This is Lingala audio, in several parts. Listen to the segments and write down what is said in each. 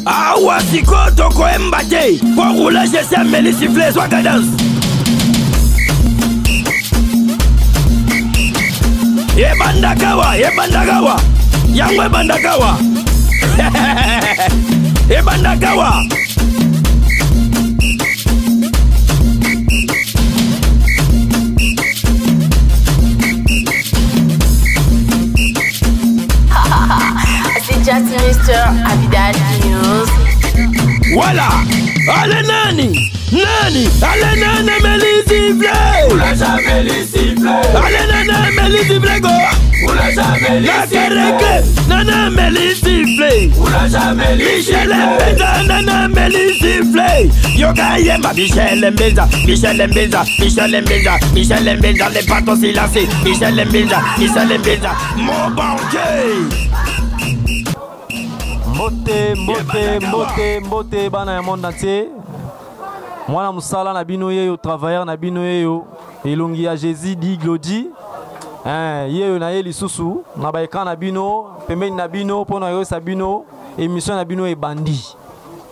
Awa sikoyo tokoyemba te mpo roulage esi ameli sifle ezwa cadence. Ebandakawa, ebandakawa, yango ebandakawa, ebandakawa. C'est just Mr. Abidal News. Voilà. Allez nani, nani, allez nani, Mélisiflé. Allez nani, Mélisiflé go. Nakereke, nana Mélisiflé. Michel Mbeza, nana Mélisiflé. Yoka yemba, Michel Mbeza, Michel Mbeza, Michel Mbeza, Michel Mbeza, les bâtons silencés. Michel Mbeza, Michel Mbeza, mon banquier. Mbote, mbote, mbote, mbote, bana ya monde entier. Mwana musala na bino yeyo, travailleur na bino yeyo, elongi ya Jésus dit Glody. Hein, yeyo na ye lisusu na ba écran na bino, pembeni na bino pona yosa bino, émission na bino ebandi.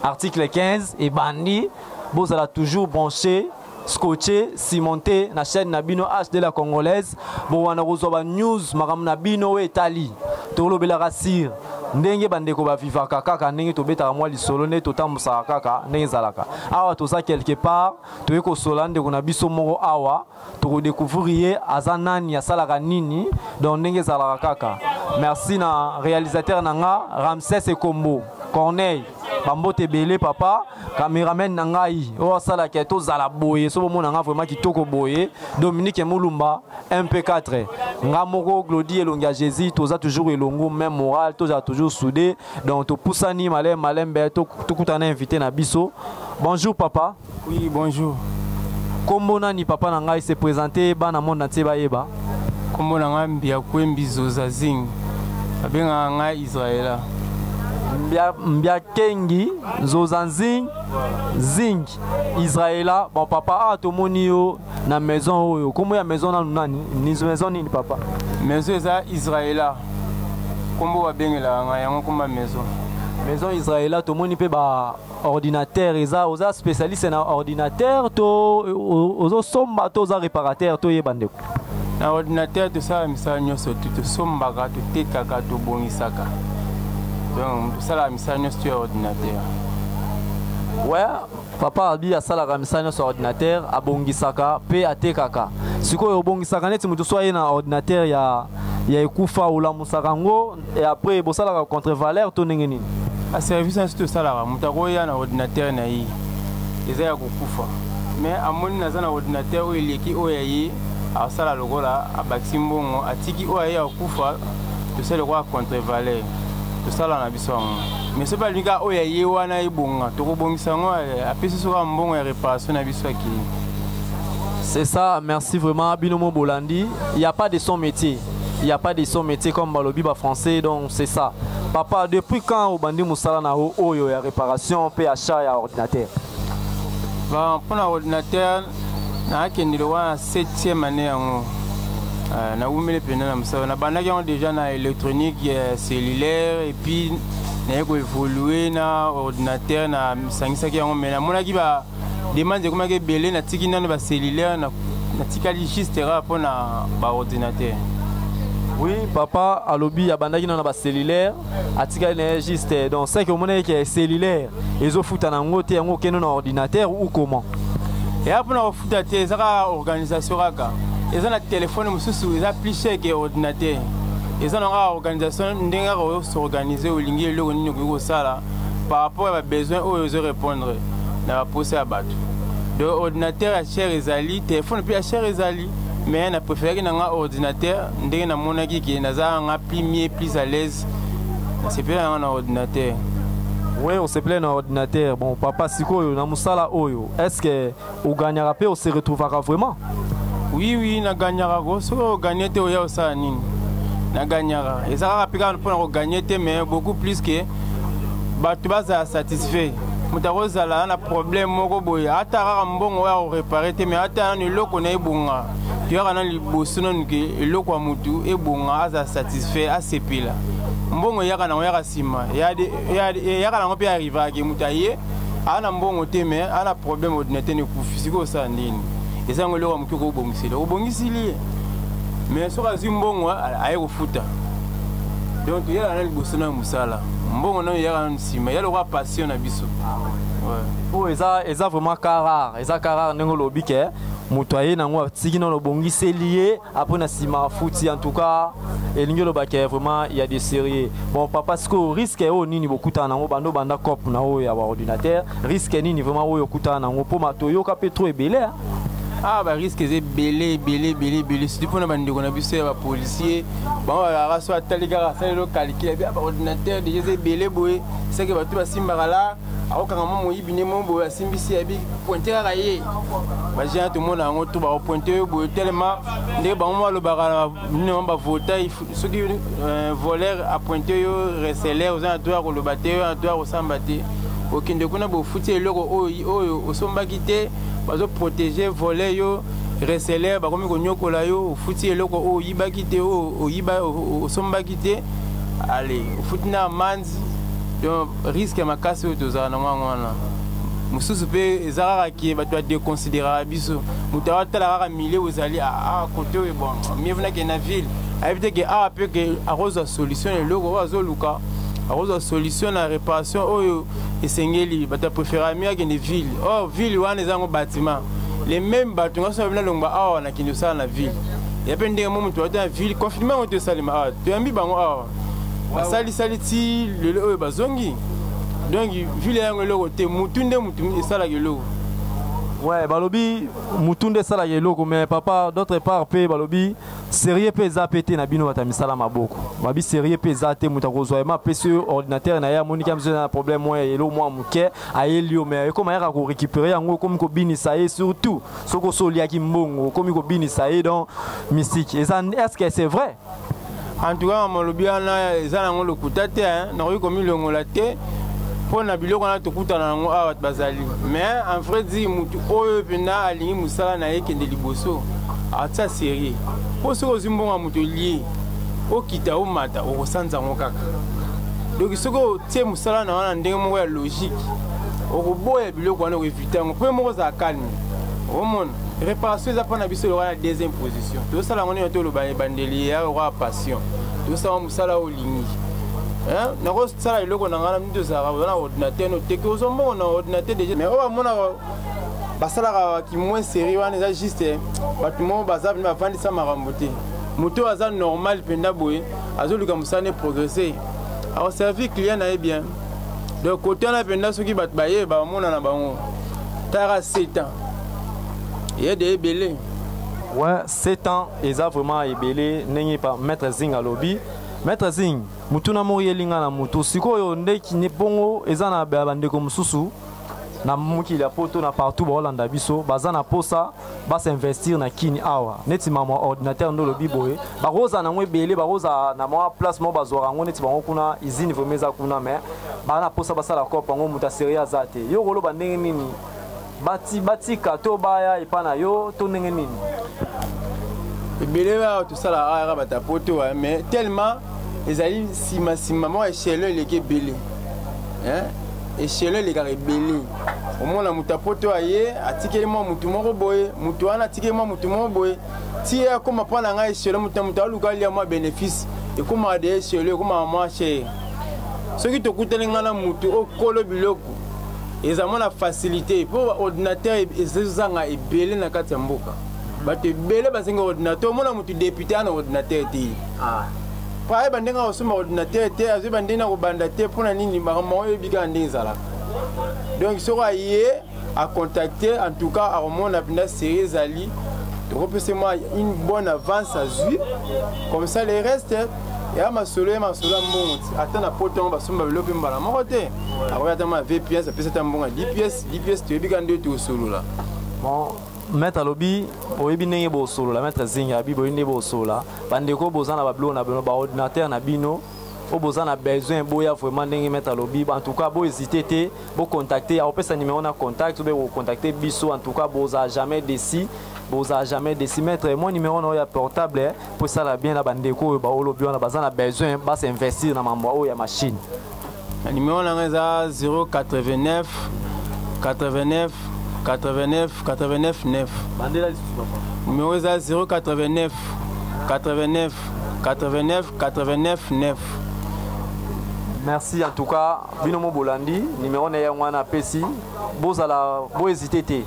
Article 15 ebandi, bozala toujours branché, scotché, cimenté na chaîne na bino HD la Congolaise. Bon wana kozwa ba news makambo na bino we etali. Tolobelaka sir ndenge bandeko bavivaka kaka ndenge tobetaka mwa lisolo nde totambusaka kaka ndenge ezalaka. Awa toza quelque part, toye kosola ndeko na biso moko awa, tokodécouvrir ye aza nani, asalaka nini, donc ndenge ezalaka kaka. Merci na réalisateur na nga Ramsès Ekombo, Corneille, bambote ebele papa, cameraman na ngai oyo asalaka tozala boye, so bomona nga vraiment kitoko boye, Dominique Mulumba MP4, nga moko Glody elongi ya Jésus, toza toujours elongo, même moral, toza toujours soudé, donc topusani malembe malembe, tokutana invité na biso. Bonjour papa. Oui, bonjour. Kombo nani papa na ngai, se présenter bana monde entier bayeba. Kombo na ngai Mbia Kwembi Zoza Zing. Babengaka ngai Israela. Mbia, Mbia Kengi Zoza Zing Zing Israela. Bon papa, ah tomoni yo na maison oyo. Kombo ya maison nanu nani? Ni maison nini papa? Maison eza Israela. Kombo babengelaka ngai yango komba maison. Maison Israela, tomoni pe ba ordinateur eza, oza spécialiste na ordinateur to ozo somba to oza réparateur to yeba ndeko. Na ordinateur tosala misala nyonso tu, tosombaka, totekaka, tobongisaka. Donc tosala misala nyonso tu ya ordinateur. Ouais, papa abi asalaka misala nyonso ya ordinateur, abongisaka pe atekaka. Sikoyo obongisaka neti moto so aye na ordinateur ya ekufa, olamusaka yango et après bosalaka contre-valeur to ndenge nini? A service nyonso tosalaka, moto akoya na ordinateur na ye eza ya kokufa, mais amoni naza na ordinateur oyo eleki oyo ya ye, asala lokola abakisi mbongo, atiki oyo aye ya kokufa, tosala lokola contre-valeur, tosala na biso yango. Mais soki balingi kaka oyo ya ye wana ebonga, tokobongisa yango, apesi biso kaka mbongo ya réparation na biso akei. C'est ça, merci vraiment Binomo Bolandi. Il n'y a pas de son métier. Il n'y a pas de son métier comme balobi ba français, donc c'est ça. Papa, depuis quand obandi musala na oyo ya réparation pe achat ya ordinateur? Bon, pour l'ordinateur, na akende le wana 7e année yango. Na wumele pena na musala. Na bandaki yango déjà na électronique cellulaire et puis na yeko évoluer na ordinateur na sangisaki yango, mais na monaki ba demande ekomaki ebele, natiki nano ba cellulaire, natikali juste kaka mpona ba ordinateur. Oui, papa alobi abandaki nano na ba cellulaire, atikali na ye juste. Donc c'est que omonaki ke cellulaire ezofuta na yango te, yango okende na ordinateur ou comment? Eya mpona kofuta te, eza kaka organisation kaka. Eza na telefone mosusu eza plus cher ke ordinateur. Eza na kaka organisation ndenge kaka osorganize, olingi eloko nini okoki kosala par rapport ya ba besoin oyo ozo répondre na ba posa ya bato. Donc ordinateur ya cher ezali, telefone mpe ya cher ezali, mais na préféraki na nga ordinateur ndenge namonaki ke naza nga plus mieux, plus à l'aise, nasepela na nga na ordinateur. Oui, on se plaît na ordinateur. Bon, papa sikoyo na musala oyo, est-ce que ogagnaka pe, on se retrouvera vraiment? Oui, oui, na gagnaka ko. Soki ogagner te, oya osala nini? Na gagnaka. Eza kaka pe kaka mpona kogagner te, mais beaucoup plus que bato bazala satisfait. Moto akozala na problème moko boye, ata kaka mbongo oyo akoréparer te, mais ata nanu eloko na ebonga, toyaka nanu liboso nanu ke eloko ya motu ebonga, azala satisfait, asepela. Mbongo eyaka nango yaka nsima, eyaka nango mpe arrivaka moto aye aa na mbongo te, mais aa na problème, ordinateur nekufi. Sikoyo osala ndeni? Eza yango eloko ya moke okobongisela, obongisili ye, mais soki azwi mbongo, aye kofuta. Donc toyelaka na liboso na mosala, mbongo nayo eyaka nano nsima, ya lokola passion na biso. Oyo eza vraiment cas rare, eza cas rare ndenge olobi ke moto aye nango, atiki nano, obongiseli ye, après na nsima afuti. En tout cas, elingi oloba ke vraiment il y a des sérieux. Bon, papa, sikoyo risque oyo nini bokutana nango bando banda cope na oyo ya baordinateur? Risque nini vraiment oyo okutana nango? Mpo toyoka mpe trop ebele. Ah, barisque eza ebele, ebele, ebele, ebele, surtout mpona bandeko na biso ya bapolicier. Bango bazalaka so atali kaka, asaleli calcul abi baordinateur déjà eza ebele boye, seke bato basimbaka la akokanga mo moyibi nde mo boye asimbisi abi pointe kaka ye. Bagent tomona yango to bakopointe oyo boye telema ndenge bango mo balobaka nini yango bavota. Soki voleur apointe yo, receleur oza na droit ya koloba te, oyo na droit ya kosamba te. Okende kuna, bofuti eloko oyo osombaki te, bazoprotege voleur yo, receleur bakomi konyokola yo. Ofuti eloko oyo oyibaki te, oyo oyiba osombaki te, ale ofuti na amende. Donc risque ya makasi oyo tozala nango yango wana. Mosusu mpe eza kaka ke bato badéconsidéraka biso. Moto awatala kaka milieu ozali kote oyo, bon, mieux vaut nakende na ville. Ayebi te ke awa mpe ke akozwa solution na eloko oyo azoluka, akozwa solution na réparation oyo esengeli. Bato apréféra mieux akende ville. Or ville wana eza yango bâtiment les mêmes bato. Nga so na longba awa, nakende osala na ville ya mpe ndenge mo moto bata na ville. Confinement yango toesalema awa, toyambi bango awa, basalisali ti lelo oyo bazongi. Donc ville yango eloko te, mutu nde mutu esalaka eloko. Ouais, balobi mutu nde esalaka eloko, mais papa, d'autre part mpe balobi sérieux mpe eza mpe te na bino bato ya misala maboko. Babi sérieux mpe eza te. Moto akozwa ema, apesi oyo ordinateur na ye, amoniki ya na problème mwa eloko mwa moke, ayeli yo, mais ekoma yaka korécupérer yango, okomi kobinisa ye, surtout soki oso oliaki mbongo, okomi kobinisa ye. Donc mystique eza, est ce que c'est vrai? En tout cas, malobi wana eza nango lokuta te. Nakoki komilongola te mpo na biloko wana tokutana yango awa. Bato bazali, mais en vrai dire, mutu oyo mpenza alingi mosala na ye ekende liboso, atia sérieux, mpo soki ozwi mbongo ya moto, olie, okita, omata, okosanza yango kaka. Donc soki otie mosala na wana ndenge moko ya logique, okoboya biloko wana, okoevite yango mpo moko ozala calme. Omona réparation eza mpo na biso lokola na deuxième position. Tozosala yango nini? Toloba ebandeli ya lokola passion, tozosala mosala oyo olingi. Nakosala eloko na ngai na miti, ozalaka oza na ordinateur, noteki, ozwa mbongo na ordinateur déjà. Mais oyo bamonaka basalaka kimoin série wana eza juste bato moko baza bavandisa makambo te. Moto oyo aza normal mpenza boye, azoluka mosala ne progresser, akoservir client na ye bien. Donc kote wana mpenza, soki bato bayeba, bamona na bango taka 7 ans eyede ebele. Ouais, 7 ans eza vraiment ebele ndenge pa maître Zing alobi. Maître Zing, mutuna moko yelinga na mutu sikoyo ndeki bongo eza na bandeko mosusu na mokili ya poto, na partout baolanda biso, baza na posa basinvestir na kini awa, neti mama ordinateur nde olobi boye, bakozala nango ebele, bakozala na mwa place moko bazwaka yango, neti bango kuna usine vraiment eza kuna, mais baza na posa basala cope yango, moto aserie aza te. Yo koloba ndenge nini? Batika to baya epa na yo to ndenge nini? Ebele awa tosala awa bato ya poto, mais tellement ezali nsima nsima moko, échelon eleki ebele, échelon elekaka ebele. Omona moto ya poto aye, atikeli mwa motu moko boye, motu wana atikeli mwa motu moko boye, ti ye akóma mpo na ngai échelon. Motu na moto aluka alia mwa bénéfice, ekómaka de échelon, ekómaka mwa cher. Soki tokutani ngai na motu okolo biloko, eza mwa na facilité, mpo ordinateur ezozanga ebele na kati ya mboka. Bato ebele basengi ordinateur. Omona motu député ana ordinateur te, po ayeba ndenge akosomba ordinateur te, azoyeba ndenge na kobanda te. Mpona nini? Makambo oyebi kaka ndenge ezalaka. Donc soki aye acontacte, en tout cas akomona mpenza série ezali, tokopesa mwa une bonne avance, azwi comme ça le reste ya masolo, ya masolo ya mbongo ti. Ata na poto yango basomba biloko mpe mbala moko te. Akoki ata mwa 20 pièces, apesi ata mbongo ya 10 pièces, 10 pièces, toyebi kaka nde tosolola. Bon, maître alobi oyebi ndenge bosolola. Maître Zinga abi boyebi ndenge bosolola. Bandeko boza na babiloko na bino, baordinateur na bino oyo boza na besoin, boya vraiment ndenge maître alobi. En tout cas, bohésite te, bocontacte, akopesa numéro na contact obe kocontacte biso. En tout cas, boza jamais déçus. Bozala jamais déçus. Maître, moi numéro na oyo ya portable mpo esala bien na bandeko oyo baolobi wana baza na besoin basinvestir na mambo oyo ya machine. Na numéro na ngai eza 089 89 89 89 9. Bandela lisusu papa. Numéro eza 089 89 89 89 9. Merci en tout cas, bino mo bolandi numéro na yango wana apesi, bozala bohésite te,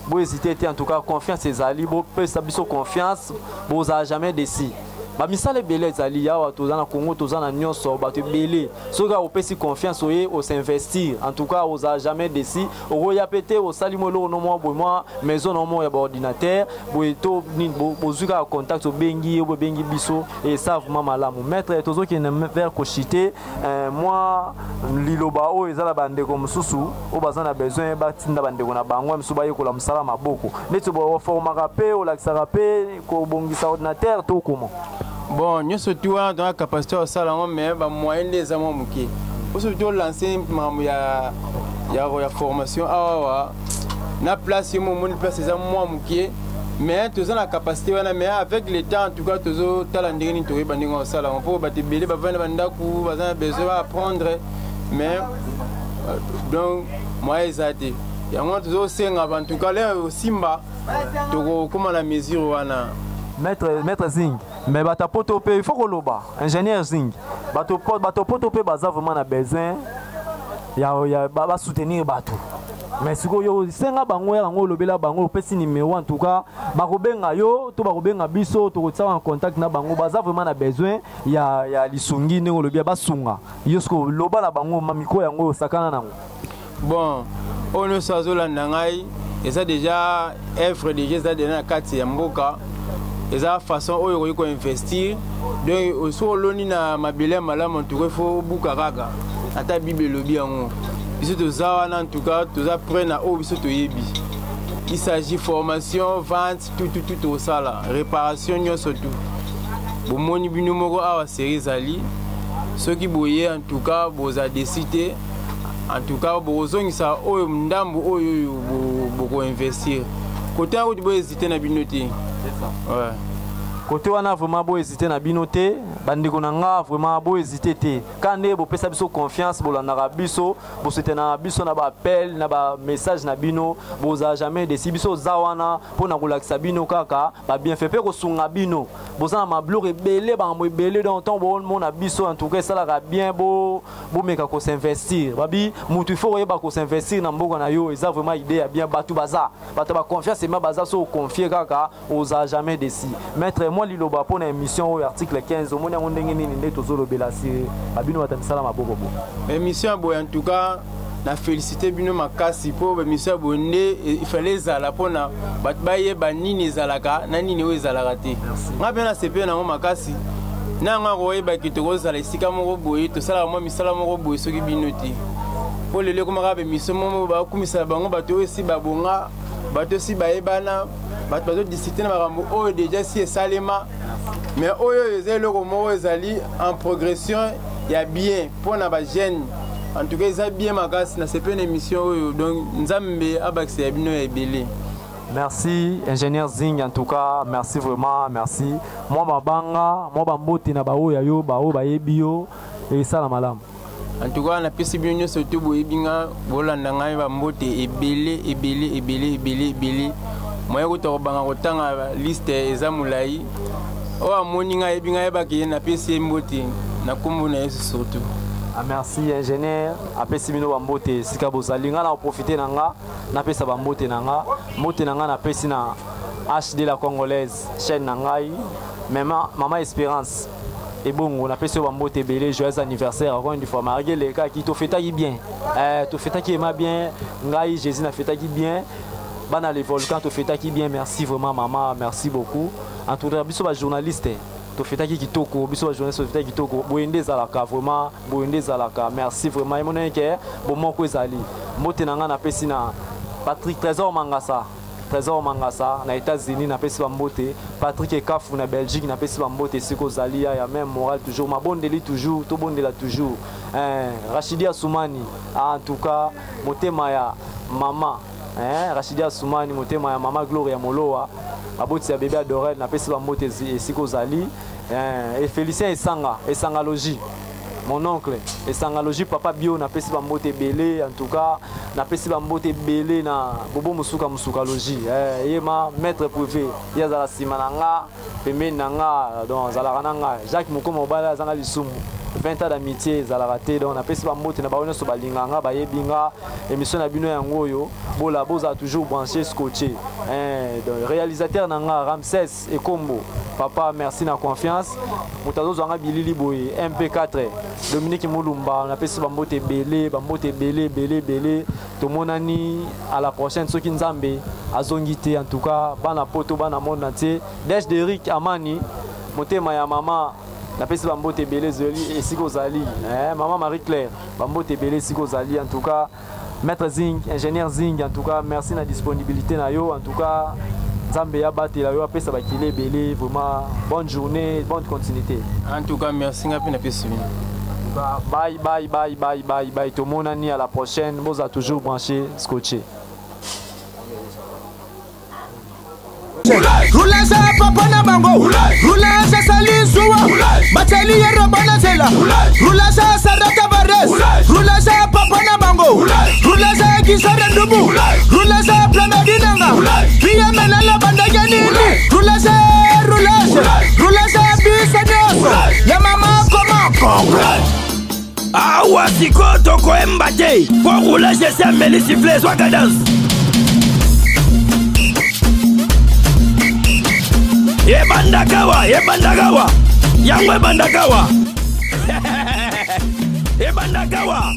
bohésite te. En tout cas confiance ezali, bopesa biso confiance, bozala jamais déçus. Bamisala ebele ezali awa, toza na Congo, toza na nyonso, bato ebele. Soki opesi confiance, oye osinvestir, en tout cas ozala jamais déçu. Okoya pe te, osali mwa eloko no mwa boye, mwa maison na mwa ya baordinateur boye to nini, bozwi kaka contact, obengi ye, bobengi biso, esa vraiment malamu. Maître, tozokende vers kochite. Mwa liloba oyo eza na bandeko mosusu oyo baza na besoin batinda bandeko na bango mosusu bayekola mosala maboko, neti oformaka mpe olakisaka mpe kobongisa ordinateur to comment? Bon, nyonso tu wana toza capacité ya kosala yango, mais bamoyen nde eza mwa moke. Oso tolance makambo ya formation awawa na place, yo momoni place eza mwa moke, mais toza na capacité wana. Mais avec le temps, en tout cas tozotala ndenge nini tokoyeba ndenge kosala yango, mpo bato ebele bavandi na bandako, baza na besoin baapprendre, mais donc moyen eza te. Yango wana tozosenga, en tout cas lelo osimba, tokokóma na mesure wana. Maître Zing, mais bato poto mpe, il faut koloba ingénieur Zing, bato poto mpe baza vraiment na besoin ya basoutenir bato. Mais sikoyo senga bango ya yango, olobela bango, opesi numéro, en tout cas bakobenga yo to bakobenga biso, tokotia en contact na bango. Baza vraiment na besoin ya lisungi, ndenge olobi ya basunga yo. Siko loba na bango, micro yango osakana nango. Bon, oyo nyonso azolanda ngai, eza déjà œuvre, déjà eza déjà na kati ya mboka, eza façon oyo okoki koinvestir. Donc soki oloni na mabele ya malamu, en tout cas il faut obuka kaka, ata Bible elobi yango. Biso toza wana, en tout cas toza prêt na oyo biso toyebi. Il s'agit formation, vente, tout tout tout, tosala réparation nyonso tout. Bomoni bino moko awa, série ezali. Soki boye, en tout cas boza déçus te. En tout cas bokozongisa oyo ndambo oyo oyo bokoinvestir kote yango, bohésite na bino te, ouais. Kote wana vraiment bohésite na bino te, bandeko na nga, vraiment bohésite te. Ka nde bopesa biso confiance, bolandaka biso, bosoutenaka biso na baappel, na bamessage na bino, bozala jamais déçus. Biso oza wana mpona kolakisa bino kaka babienfait mpe kosunga bino. Boza na mabiloko ebele, makambo ebele. Donc ntango bomona biso, en tout cas esalaka bien, bomeka kosinvestir. Babi mutu, il faut koyeba kosinvestir na mboka na yo, eza vraiment idée ya bien. Bato baza bato baconfiance ema baza, so oconfie kaka, ozala jamais déçu. Maître, mwa liloba mpo na émission oyo article 15, omoni yango ndenge nini, nde tozolobela si babino bato ya misala maboko bo? Émission ya boye, en tout cas na félicité bino makasi, mpo baémission ya boye nde ifale ezala, mpona bato bayeba nini ezalaka na nini oyo ezalaka te. Nga mpe nasepeli nango makasi. Na yango akoyebaki tokozala esika moko boye, tosalaka mwa misala moko boye soki bino te, mpo lelo ekomaka baémission moko bakumisa bango bato oyo esi babonga, bato esi bayebana, bato bazodiscute na makambo oyo déjà si esalema. Mais oyo eza eloko moko ezali en progression ya bien mpona bajeune. En tout cas eza bien makasi, nasepeli na émission oyo. Donc Nzambe abakisa ya bino ya ebele. Merci ingénieur Zing, en tout cas merci vraiment, merci. Mwa mabanga, mwa bambote na baoyo ya yo, baoyo bayebi yo, esala malamu. En tout cas napesi bino nyonso to boyebi nga, bolanda ngai, bambote ebele ebele ebele ebele ebele. Moye kuta kobanga kotanga liste, eza molai. Oyo amoni ngai, ayebi ngai, ayebaki ye, napesi ye mbote na nkombo na Yesu surtout. Ah, merci ingénieur, apesi bino bambote esika bozali. Nga na koprofite na nga, napesa bambote na nga. Mbote na nga napesi na HD la Congolaise, chaîne na ngai, mama, mama Espérance ebongo, napesi yo bambote ebele. Joyeux anniversaire encore une fois. Mariage elekaki, tofetaki bien, tofetaki ema bien. Ngai Jésus nafetaki bien, bana le volcan tofetaki bien. Merci vraiment mama, merci beaucoup. En tout cas biso bajournaliste tofetaki kitoko, biso bajournaliste tofetaki kitoko. Boye nde ezalaka vraiment, boye nde ezalaka. Merci vraiment, emonani ke bomoko ezali. Mbote na ngai napesi na Patrick Trésor Mangasa, Trésor Mangasa na États-Unis, napesi bambote. Patrick Ekafu na Belgique, napesi bambote esika ozali ya même moral toujours, mabondeli toujours, tobondela toujours. Rachidi Asumani, en tout cas motema ya mama, Rachidi Asumani, motema ya mama Gloria Moloa. Baboti ya bebe Adorel, napesi bambote esika ozali. Eh, et Félicien Esanga, Esanga Logie. Mon oncle, Esanga Logie, papa bio, napesi bambote ebele, en tout cas, napesi bambote ebele na Bobo Musuka Musuka Logie. Eh, ye ma maître privé, ye azala sima na nga, pembeni na nga, donc azalaka na nga. Jacques Mukoma Obala azanga lisumu. 20 ans d'amitié ezalaka te, donc napesi bambote na bango nyonso balinga nga, bayebi nga. Émission na bino yango oyo, bola bozala toujours branché, scotché. Eh, donc réalisateur na nga Ramsès Ekombo, papa merci na confiance. Moto azozwa nga bilili boye MP4 Dominique Mulumba, napesi bambote ebele, bambote ebele ebele ebele. Tomonani à la prochaine soki Nzambe azongi te. En tout cas bana poto, bana monde entier. Dej Derrick Amani, motema ya mama, napesi bambote ebele ezali esika ozali. Eh, mama Marie Claire, bambote ebele esika ozali. En tout cas Maître Zing, ingénieur Zing, en tout cas, merci na disponibilité na yo. En tout cas, Nzambe ya batela yo apesa bakile ebele, vraiment bonne journée, bonne continuité. En tout cas, merci nga pe na pesi bino. Bye bye bye bye bye bye. Tomonani à la prochaine. Boza toujours branché, scotché. Rulasa papa na bango Rulasa sali zuwa Batali ye robo na zela Rulasa Sara Tavares Rulasa papa na bango Rulasa Kisara Ndubu Rulasa Plamedi nanga Biye menala bandage nini Rulasa Rulasa Rulasa biso nyonso Ya mama koma kongo Awa sikoyo tokoyemba te mpo roulage esi ameli sifle ezwa cadence. Ebandakawa, ebandakawa, yango ebandakawa, ebandakawa.